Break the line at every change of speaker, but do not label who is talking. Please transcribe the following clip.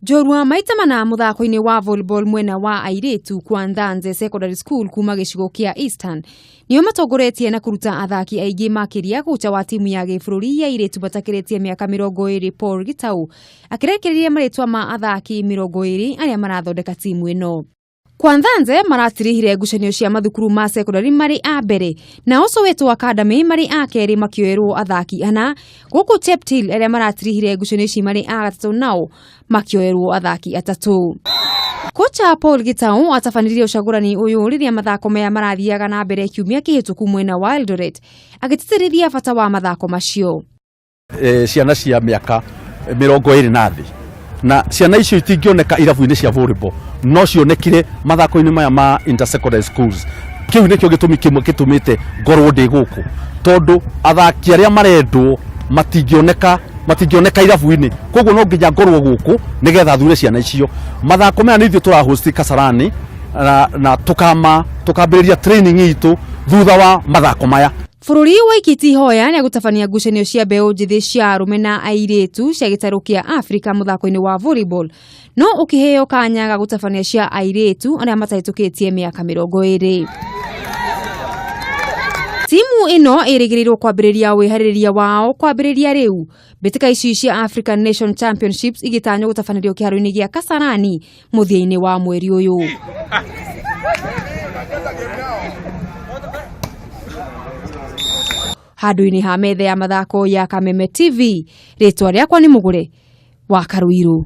Njorua maita mana mũthako-inĩ wa volleyball mwena wa airĩtu kwa Nthanze Secondary School kuma gĩcigo kĩa Eastern nĩo matongoretie na kũruta athaki aingĩ makĩria. Kocha wa timu ya gĩbũrũri ya airĩtu matakĩrĩtie mĩaka 20 Paul Gitau akĩrekereria marĩtwa ma athaki 20 arĩa marathondeka timu ĩno. Kwa Nthanze maratirihire ngucanio cia mathukuru ma secondary marĩ a mbere, nao Soweto Academy marĩ a kerĩ makĩoerwo athaki ana, gũkũ Cheptil arĩa maratirihire ngucanio ici marĩ a gatatũ nao makĩoerwo athaki atatũ. Kocha Paul Gitau atabanirie ũcagũrani ũyũ rĩrĩa mathako maya marathiaga na mbere kiumia kĩhĩtũku mwena wa Eldoret, agĩtĩtĩrithia bata wa mathako macio.
Ciana cia mĩaka 20 na thĩ, na ciana icio itingĩoneka irabu-inĩ cia volleyball, no cionekire mathako-inĩ maya ma intersecondary schools. Kĩu nĩkĩo gĩtũmi kĩmwe gĩtũmĩte ngorwo ndĩ gũkũ, tondũ athaki arĩa marendwo matingĩoneka irabu-inĩ, koguo no nginya ngorwo gũkũ nĩgetha thure ciana icio. Mathako maya nĩ ithuĩ tũrahost Kasarani na tũkambĩrĩria training itũ thutha wa mathako maya.
Bũrũri waikĩtie ihoya rĩa gũtabania ngucanio cia mbeũ njĩthĩ cia arũme na airĩtu cia gĩtarũ kĩa Afrika mũthako-inĩ wa volleyball, no ũkĩheo kanya ga gũtabania cia airĩtu arĩa matahĩtũkĩtie mĩaka 20. Timu ĩno ĩrĩgĩrĩirwo kwambĩrĩria wĩharĩrĩria wao kwambĩrĩria rĩu. Mbĩtĩka ici cia African Nation Championships igĩtanywo gũtabanĩrio kĩharo-inĩ gĩa Kasarani mũthia-inĩ wa mweri ũyũ. Handũ-inĩ ha metha ya mathako ya Kameme TV, rĩtwa rĩakwa nĩ Mũgũre wa Karũirũ.